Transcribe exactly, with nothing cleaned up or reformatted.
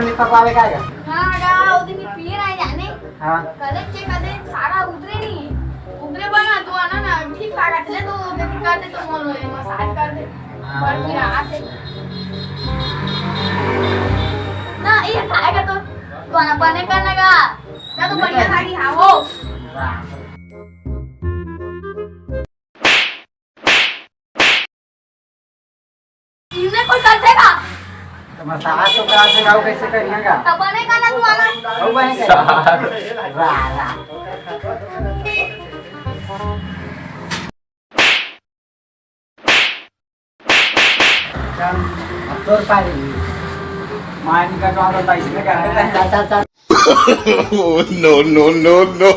नहीं पकवावे का है? हाँ, गा, वो दिन पी रहा है जाने। हाँ। कदे के कदे सारा उतरे नहीं। उतरे बना तो आना ना, ठीक लगा थे तो, कर दे तो मोर मसाज कर दे। हाँ। पर फिर आते। ना, ये खाएगा तो, तो आना बने करने का। ना तो बढ़िया खाएगी, हाँ, वो। इनमें कोई करथे का? तो मसाज तो करा से गाँव कैसे करिए का? तो बने का ना तू आना। वो बने का? रा, रा। चल, अब तोर पारी। माइन का तो आता इसमें क्या है? चल, चल, चल। Oh, no, no, no, no.